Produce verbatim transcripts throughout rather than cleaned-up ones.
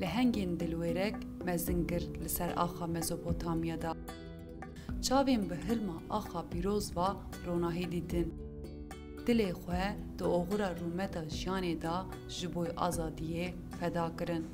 Lehengên dilwêrek mezin kir li ser axa Mezopotamya de. Çavên bi hilma axa pîroz ve ronahî dîtin. Dilê xwe di oxira rûmeta jiyanê de ji bo azadiyê feda kirin.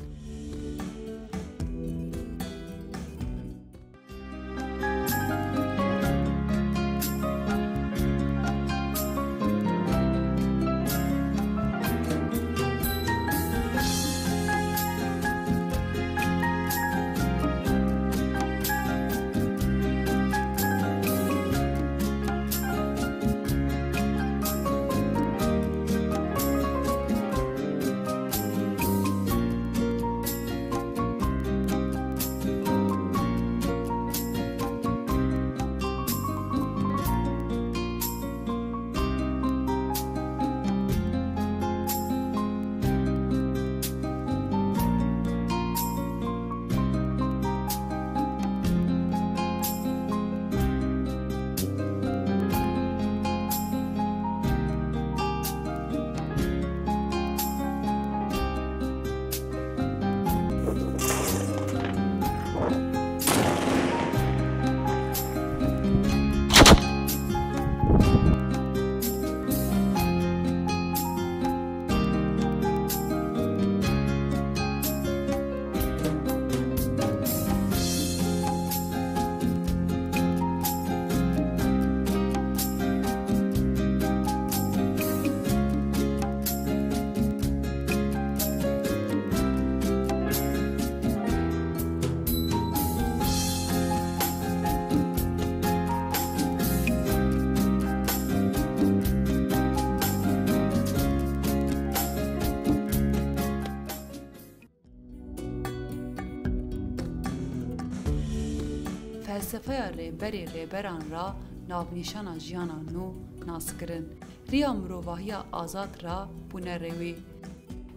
Felsefeya rêberê rêberan re navnîşana jiyana nû nas kirin. Riya mirovahiya azad re bûne rêwî.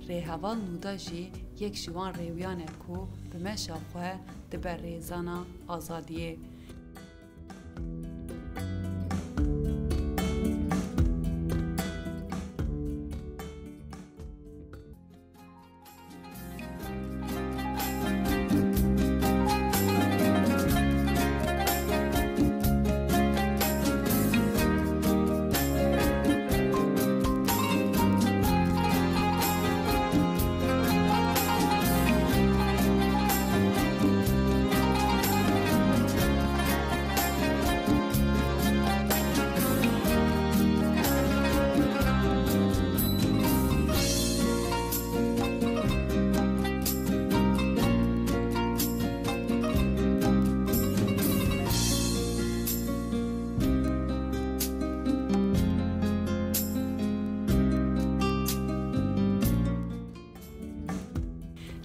Rêheval Nûda jî yek ji wan rêwiyan e ku bi meşa xwe dibe rêzana azadiyê.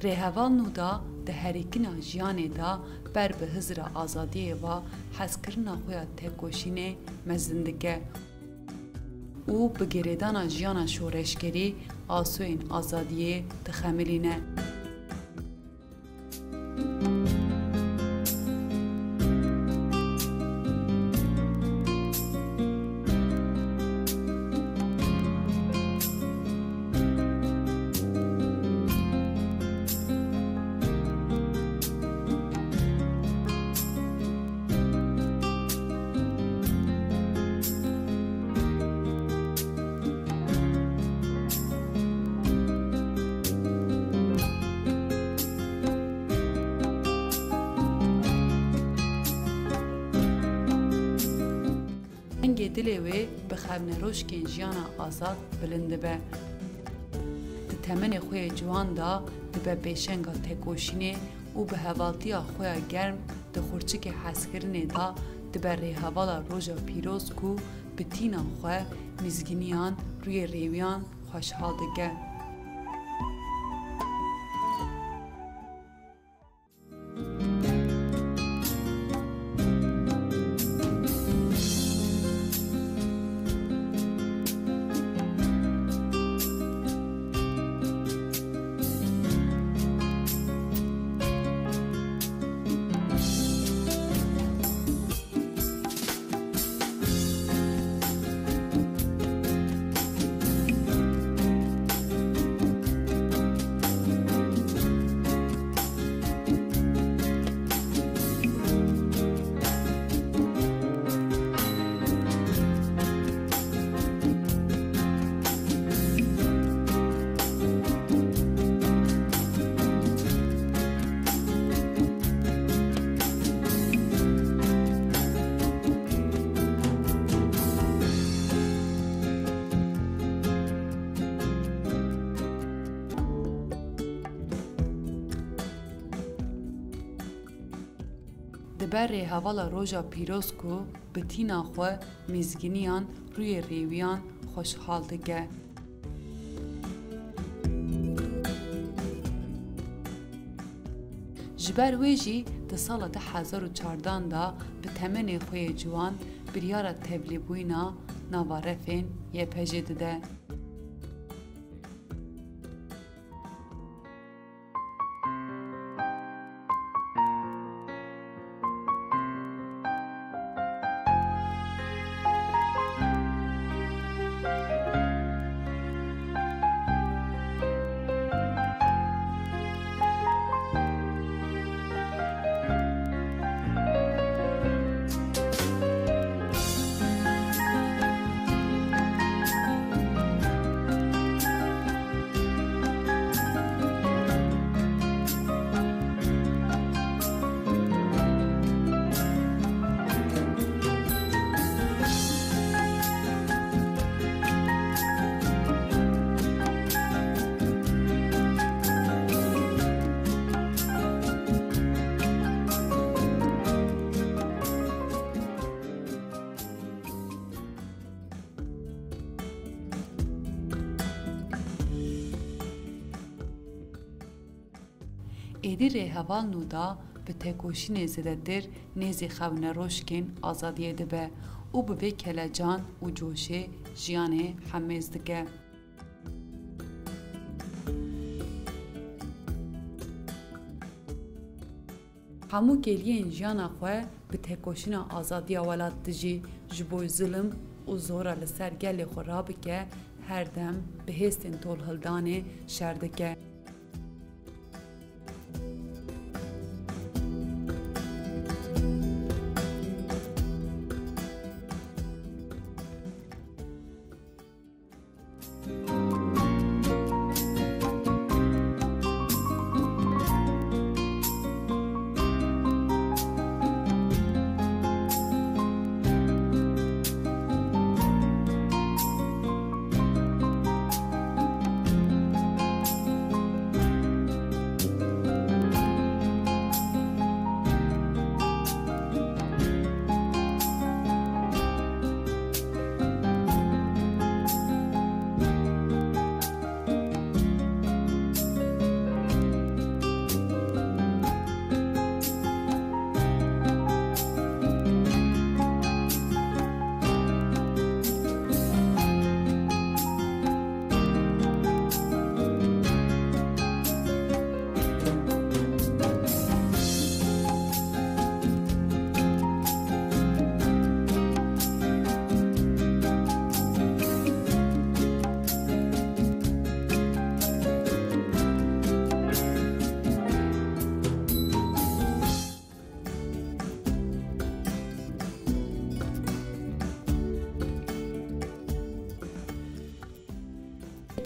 Rêheval Nûda di herikina jiyanê de ber bi hizra azadiyê ve hezkirina xwe ya tekoşînê mezin dike û bi girêdana jiyana şoreşgerî asoyên azadiyê dixemilîne. Dengê dilê wê bi xevneroşkên jiyana azad bilind dibe. Di temenê xwe yê ciwan de dibe pêşenga tekoşînê û bi hevaltiya xwe ya germ di xurçikê hezkirinê de dibe rêhevala roja pîroz ku bi tîna xwe mizgîniyan rûyê rêwiyan xweşhal dike. Ber rêhevala roja pîroz ku bi tîna xwe mizgîniyan rûyê rêwiyan xweşhal dike. Ji ber wê jî di sala du hezar û çardan de bi temenê xwe yê ciwan biryara tevlîbûyîna nava refên Y P J dide. Êdî rêheval Nûda bi têkoşînê zêdetir nêzî xewnewrojkên azadiyê dibe û bi vê kelecan û coşê jiyanê hemêz dike. Hemû kêliyên jiyana xwe bi têkoşîna azadiya welat dijî, ji bo zulm û zora li ser gelê xwe rabike, her dem bi hêstên tolhildanê şer dike.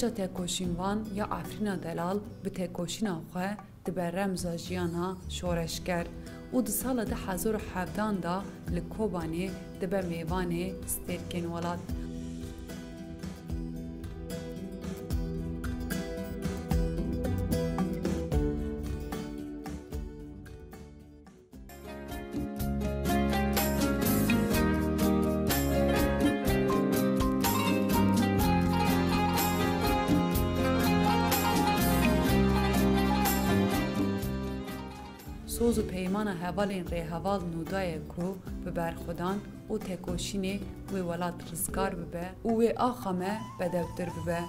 Keça têkoşînvan ya Efrîna Delal bi têkoşîna xwe dibe remza jiyana şoreşger û di sala du hezar û hevdan de li Kobanê dibe mêvanê stêrkên welat. Soz û peymana hevalên rêheval Nûda ye ku bi berxwedan û têkoşînê wê welat rizgar bibe û wê axa me bedewtir bibe.